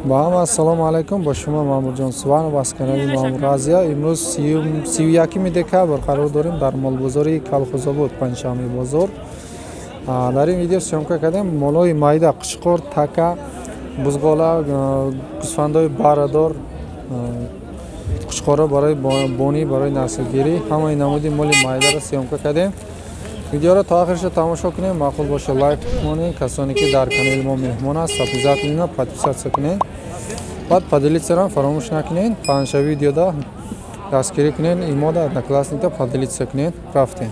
Ба ҳама ассалому алайкум, бо шумо Маъмурҷон Суванов аз канали Маъмур Азия. Имрӯз 31 декабр қарор дорем дар молбозори Калхозобод, панҷшанбе бозор. Дар ин видео съёмка кардем молҳои майда, қучқор, така, бузғола, гӯсфандҳои барадор, қучқорҳо барои бонӣ, барои наслгирӣ, ҳамаи намуди моли майдаро съёмка кардем. Видеоро то охирша тамошо кунем, маъқул боша лайк монед, касоне ки дар канали мо меҳмон аст, обязательно подписаться кунед. Баъд поделиться фаромӯш накунед, панҷша видеода дастгирӣ кунед, имода одноклассникда поделиться кунед. Рафтем.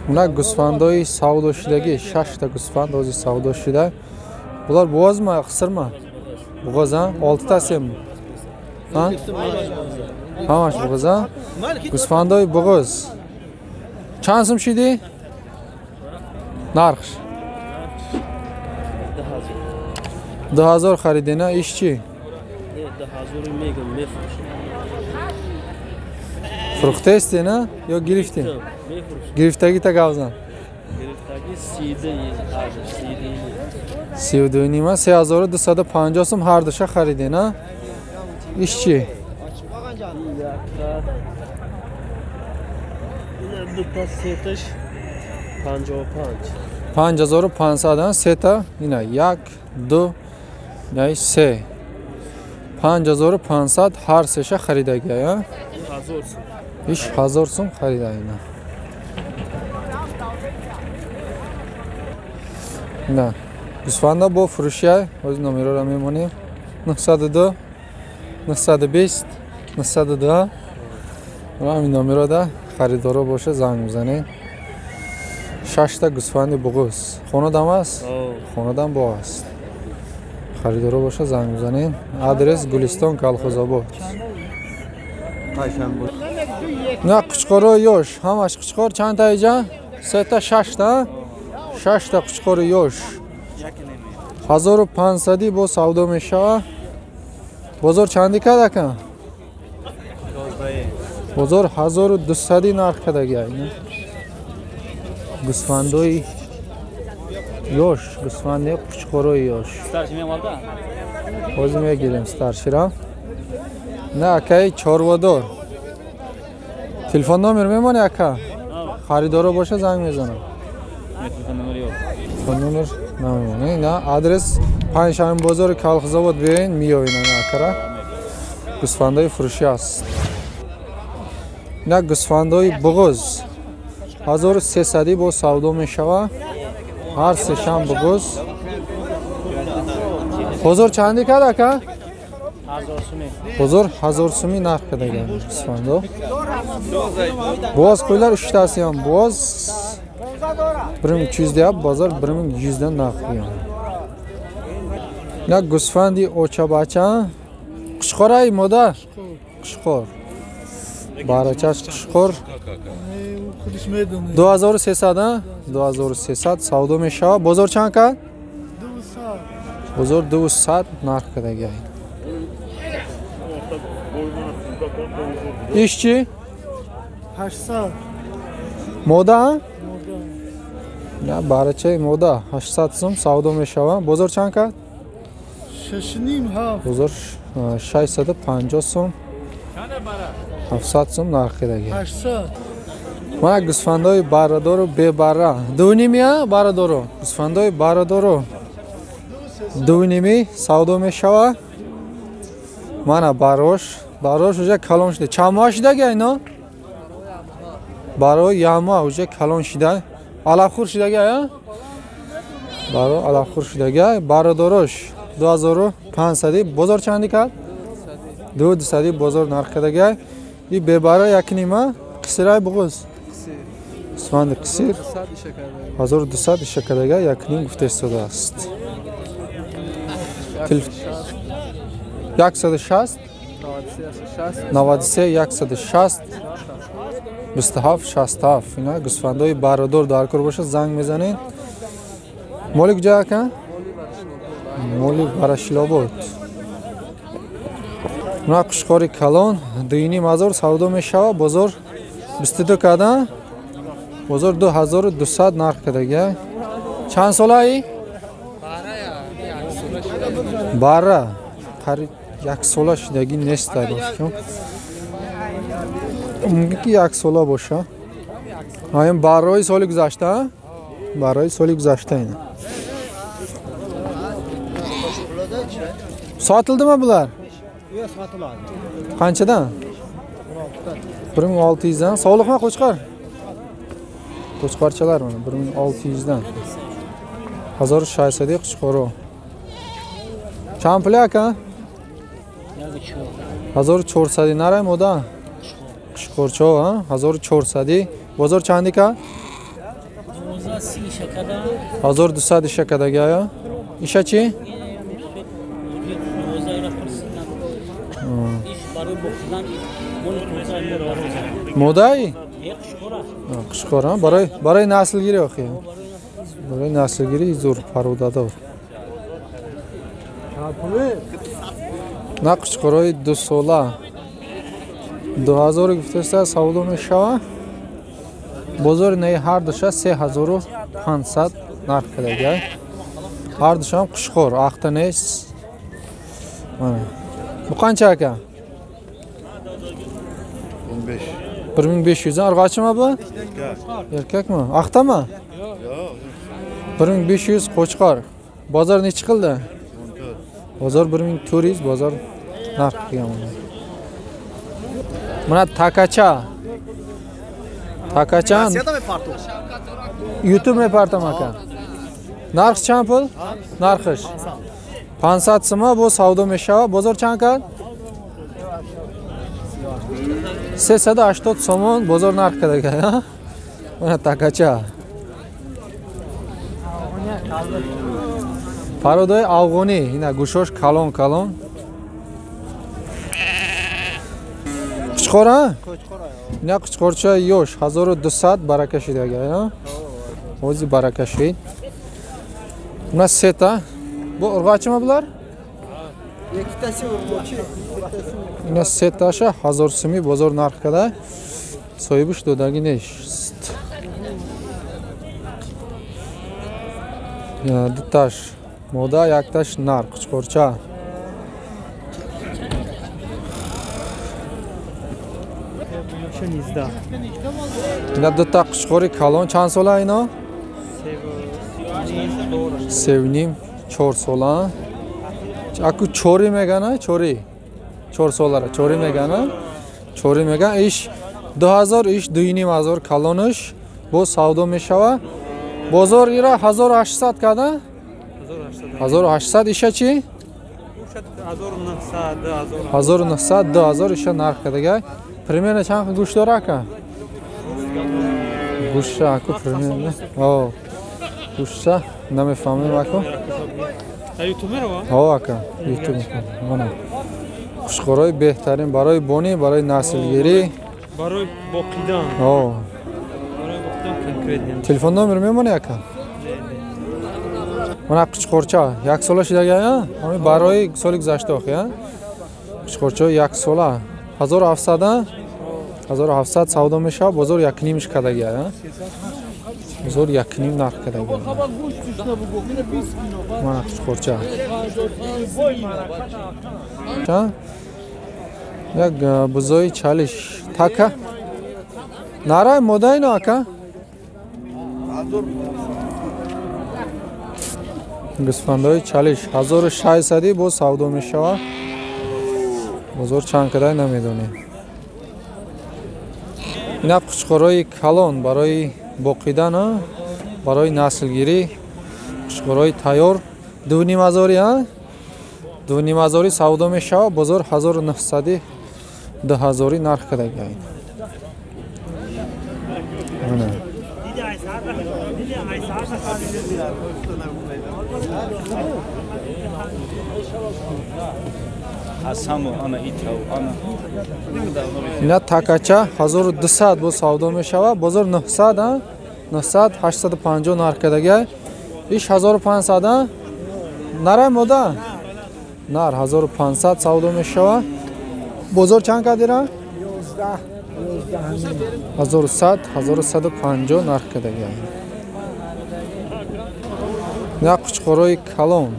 Уна гӯсфандои савдо шудагӣ, 6 та гӯсфанд ҳозир савдо шуда. Булар буғозма, қисирма? Буғоз, а? 6 тасем. А? Ҳамаш буғоз, а? Гӯсфандои буғоз. Чанд сум шиди? Нархш? 2000 харидена, иш чӣ? 2000 мегам мефурӯшам. Фурӯхтаисте, на? Ё гирифтӣ? Гирифтагита гавзан. Гирифтаги 32,5, 3250 сум ҳар душа хариде, на? Иш чӣ? Дута сеташ 55. 5500, сета, ина 1, 2, ина 3. 5500 ҳар сеша харидаги, а? 1000 сум. Иш 1000 сум харида ина. На, гӯсфанда бо фурӯшия, ҳозир номерора мемонем. 902 920 902. Ҳамин номерода харидоро боша занг мезанед. 6 та гӯсфанди буғуз. Хонадам аст? Хонадам бо аст. Харидоро боша занг мезанед. Адрес Гулистон, Калхозобод. На қучқорои ёш, ҳамаш қучқор чанд та иҷа? 3 та, 6 та? 6 та қучқори ёш. 1500 бо савдо мешава. Бозор чанди кард ака? Бозор 1200 нарх кардаги. Гӯсфандои ёш, гӯсфанди қучқорои ёш. Ҳозир мегирем старшира. На акаи чорводор. Телефон номер мемонӣ ака? Харидоро боша занг мезанам. Телефон номер намемонӣ. На адрес панҷшанбе бозори Калхозобод биёен, меёвен акара. Гӯсфандои фурӯшӣ аст. На гӯсфандои буғуз 1300 бо савдо мешава. Ҳар сешам буғуз. Бозор чанди кард ака? Бозор 1000 сумӣ нарх кардаги гӯсфандо. Буғоз қӯйлар 3 таси ҳам буғоз 1300 deyap бозор 1100 нарх қилgan. На гӯсфанди очабача қучқорай мода? Қучқор. Барачаш қучқор. 2300, 2300 савдо мешава. Бозор чанд кард? Бозор 200 нарх кардаги. Иш чӣ? 800. Мода? На барачаи мода 800 сум савдо мешава. Бозор чанд кард? 6,5. Бозор 650 сум. 700 сум нарх кардаги. 800. Мана гӯсфандои барадору бебара. 2,5 барадору. Гӯсфандои барадору 2,5 савдо мешава. Мана барош, барош уже калон шуда. Чанд моҳ шудаги айно? Барои як моҳ уже калон шуда. Алафхӯр шудаги, а? Баро алафхӯр шудаги. Бародорош 2500. Бозор чанди кард? 200 бозор нарх кардаги. И бебара 1,5 қисирай буғуз. Гӯсфанди қисир 1200 иша кардаги, 1,5 гуфта истодааст. 160 93 160 27 67. Ина гӯсфандои бародор дар кор бошад занг мезанед. Моли куҷо ака? Моли Ворошилобод. Уна қучқори калон 2,5 ҳазор савдо мешава. Бозор 22 када? Бозор 2200 нарх кадаги. Чанд солаи? Бара. Қариб як сола шидаги нест бошам. Мумкин ки як сола боша. Ин барои соли гузашта? Барои соли гузашта ин. Sotildimi bular? Yo'q, sotiladi. Qanchadan? 1600 dan. Sog'liqmi qo'chqor? Qo'chqorchalar mana 1600 dan. 1600 qo'chqori. Чанд пул ака? 1400 нарай мода? Қушқорчо, 1400. Бозор чанди ка? 1200 шакадаги ая? Иша чи? Модаи? Қушқора. Барои наслгирӣ охи. Барои наслгирӣ зур парудадор. На қушқорои 2 сола. 2000 гуфтаста савдо мешава. Бозори наи ҳар душа 3500 нарх кадаги. Ҳар душам қушқор, ахта нест. Mana. Bu qancha aka? 1500. Urg'ochimi bu? Erkakmi? Axtami? Yo'q. 1500 qo'chqor. Bozor nechi qildi? Bozor 1400 bozor narx qilgan buni. Mana takacha. Takacha. YouTube mepartam aka. Narx чанд пул? Нархиш 500 сима бо савдо мешава. Бозор чанд кард? 380 сомон бозор нарх карда. Mana takacha. Пародаи афғонӣ, ина гӯшош калон калон. Қучқора? Ина қучқорча ёш 1200 барака шидага. Ози барака шид. Ина сета. Бу ург'оchimi bular? Ikkitasi urg'ochi. Ина сеташа 1000 суми бозор нарх када. Соҳибиш додаги нест. Дуташ мода, якташ нар, қучқорча. Ина дута қучқори калон чанд сола ино? 3.5 4 сола. Аку чори мегана, чори. 4 солара чори мегана. Чори меган иш 2000 иш 2500 калонаш бо савдо мешава. Бозор ира 1800 када? 1800 иша чи? 1900 2000 иша нарх кадага. Примерно чанд гӯшт дора ака? Гӯшта аку примерно. О. Гӯшта намефаҳмем аку. О ака, YouTube. Мана. Қушқорои беҳтарин барои бонӣ, барои наслгирӣ, барои боқидан. О. Барои боқидан конкретно. Телефон номер мемонӣ ака? Мана қучқорча як сола шидага, ҳамин барои соли гузашта охи, қучқорча як сола 1700 1700 савдо мешава, бозор 1.5 кадага, бозор 1.5 нарх кадага. Мана қучқорча. Як бузои чалиш така. Нарай мода ино ака? Гӯсфандои чалиш 1600 боз савдо мешава. Бозор чанд кадай намедонем. Ина қучқорои калон барои боқидан, барои наслгирӣ, қучқорои тайёр 2500, 2500 савдо мешава, бозор 1900 2000 нарх кадаги. Mana. Ина такача 1200 бо савдо мешава, бозор 900, 900 850 нарх кадаги. Иш 1500, нарай мода? Нар 1500 савдо мешава. Бозор чанд кадира? 1100 1150 нарх кардагиам. На қучқорои калон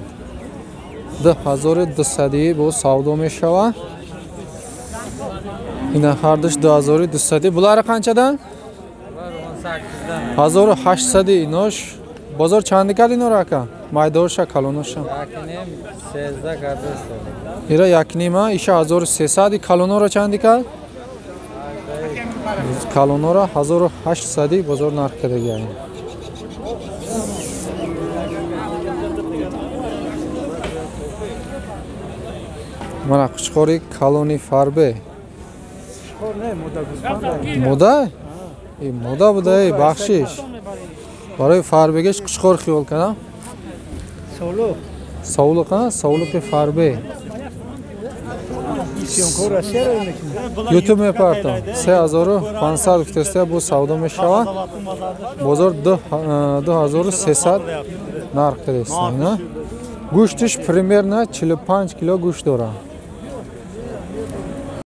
2200 бо савдо мешавад. Ина ҳардуш 2200. Булара қанчадан? 1800 инош. Бозор чанди кард инора ака? Майдоша калоноша. Ира якнима, иша 1300. Калонора чанди кард? Калонора 1800 бозор нарх кардагиам. Мана қучқори калони фарбе. Мода? Мода буда, эй, бахшиш. Барои фарбегеш қучқор хиёл кардам. Совлуқ. Совлуқ, а? Совлуқи фарбе. Ютуб мепартам. 3500 гуфтеста бу савдо мешавад. Бозор 2300 нарх кардеста. Гӯштиш примерно 45 кило гӯшт дорад.